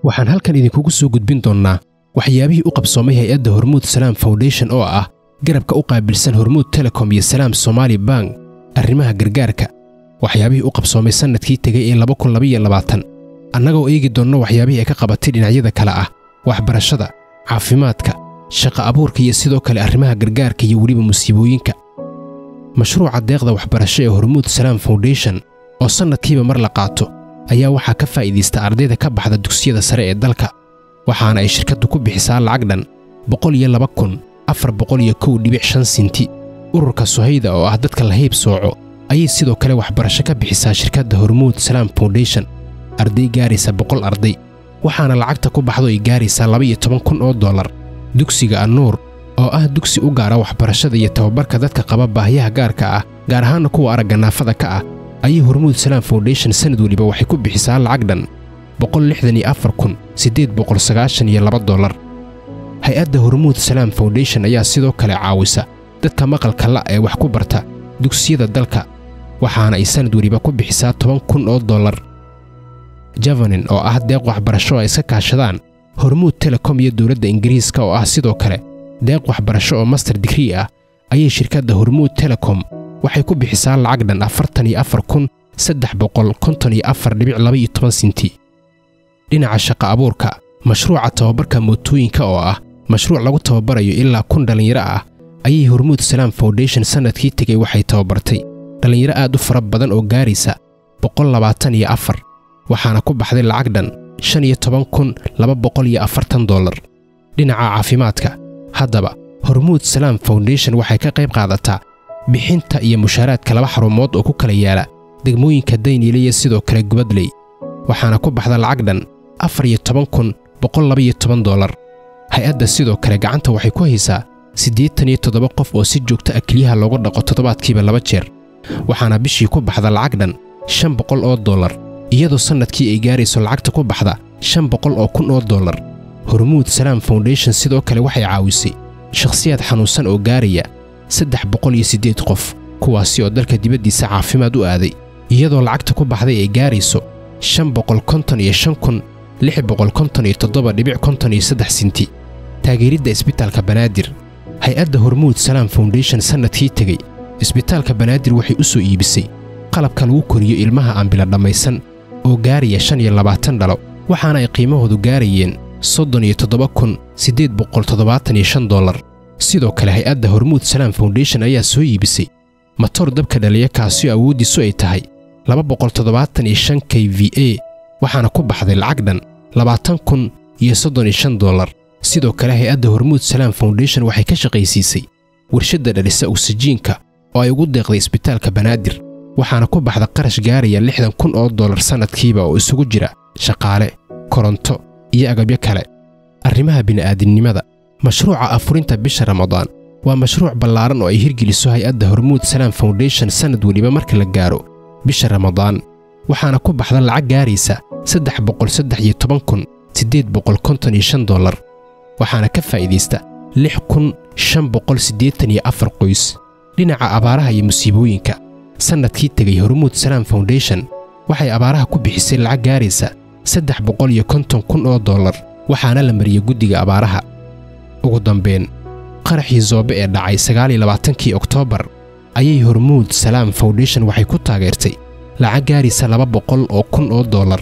Waxaan halkan idinkugu soo gudbin doonnaa waxyaabihii u qabsoomay hay-adda Hormuud Salaam Foundation, oo ah garabka u qaabilsan Hormuud Telecom iyo Salaam Somaali Bank arrimaha gargaarka, waxyaabihii u qabsoomay sannadkii tegay ee 2022, annagoo eegi doonno waxyaabihii ay ka qabatay dhinacyada kale ah waxbarashada, caafimaadka, shaqa abuurka iyo sidoo kale arrimaha gargaarka iyo weliba musiibooyinka. Mashruuca deeqda waxbarasho ee Hormuud Salaam Foundation oo sannadkiiba mar la qaato ayaa waxaa ka faa'iidaysta ardayda ka baxda dugsiyada sare ee dalka, waxaana ay shirkaddu ku bixisaa lacag dhan 102,401.5 sinti. Ururka Suhayda oo ah dadka la hayb sooco ayay sidoo kale waxbarasho ka bixisaa shirkadda Hormuud Salaam Foundation, arday gaaraysa 100 arday, waxaana lacagta ku baxdo ay gaaraysaa 12,000 oo dollar. Dugsiga Annuur oo ah dugsi u gaara waxbarashada iyo tababarka dadka qaba baahiyaha gaarka ah, gaar ahaanna kuwa aragga naafada ka ah, ayay Hormuud Salaam Foundation sanad weliba waxay ku bixisaa lacag dhan 164,892 dollar. Hay-adda Hormuud Salaam Foundation ayaa sidoo kale caawisa dadka maqalka la' ee wax ku barta dugsiyada dalka, waxaana ay sanad weliba ku bixisaa 10,000 oo dollar. Javanin oo ah deeq waxbarasho ay iska kaashadaan Hormuud Telecom iyo dowladda Ingiriiska, oo ah sidoo kale deeq waxbarasho oo master digrii ah, ayay shirkadda Hormuud Telecom waxay ku bixisaa lacag dhan 44,354.12 sinti. Dhinaca shaqa abuurka, mashruuca tababarka mootooyinka oo ah mashruuc lagu tababarayo ilaa 1000 dhallinyaro ah ayay Hormuud Salaam Foundation sannadkii tegey waxay tababartay dhallinyaro aad u fara badan oo gaaraysa 124, waxaana ku baxday lacag dhan 15,240 dollar. Dhinaca caafimaadka, haddaba Hormuud Salaam Foundation waxay ka qayb qaadataa bixinta iyo mushaaraadka laba xarumood oo ku kala yaala degmooyinka Dayniile iyo sidoo kale Gubadley, waxaana ku baxda lacag dhan 14,112 dollar. Hay-adda sidoo kale gacanta waxay ku haysaa 87 qof oo si joogto ah keliyaha looga dhaqo toddobaadkiiba 2 jeer, waxaana bishii ku baxda lacag dhan 500 oo dollar, iyadoo sannadkii ay gaarayso lacagta ku baxda 500,000 oo dollar. Hormuud Salaam Foundation sidoo kale waxay caawisay shakhsiyaad xanuunsan oo gaaraya 308 qof, kuwaasi oo dalka dibaddiisa caafimaad u aaday, iyadoo lacagta ku baxday ay gaarayso 555,657.53 sinti. Taageeridda isbitaalka Banaadir, hay-adda Hormuud Salaam Foundation sannadkii tegey isbitaalka Banaadir waxay u soo iibisay qalabka lagu koriyo ilmaha aan bila dhammaysan oo gaaraya 25 dhalo, waxaana ay qiimahoodu gaarayeen 37,875 dollar. Sidoo kale hay-adda Hormuud Salaam Foundation ayaa soo iibisay matoor dabka dhaliya kaasi oo awooddiisu ay tahay 275 k v a, waxaana ku baxday lacag dhan 20,035 dollar. Sidoo kale hay-adda Hormuud Salaam Foundation waxay ka shaqaysiisay warshadda dhalisa oksijiinka oo ay ugu deeqday isbitaalka Banaadir, waxaana ku baxda qarash gaaraya 60,000 oo dollar sannadkiiba oo isugu jira shaqaale, koronto iyo agabyo kale. Arrimaha bini'aadinimada, mashruuca afurinta bisha Ramadaan waa mashruuc ballaaran oo ay hirgeliso hay-adda Hormuud Salaam Foundation sannad weliba marka la gaaro bisha Ramadaan, waxaana ku baxda lacag gaaraysa 313,855 dollar, waxaana ka faa'iidaysta 6,584 qoys. Dhinaca abaaraha iyo musiibooyinka, sannadkii tegey Hormuud Salaam Foundation waxay abaaraha ku bixisay lacag gaaraysa 350,000 oo dollar, waxaana la mariyey guddiga abaaraha. Ugu dambayn, qaraxii Zoobe ee dhacay 29kii Oktoobar ayay Hormuud Salaam Foundation waxay ku taageertay lacag gaaraysa 200,000 oo dollar.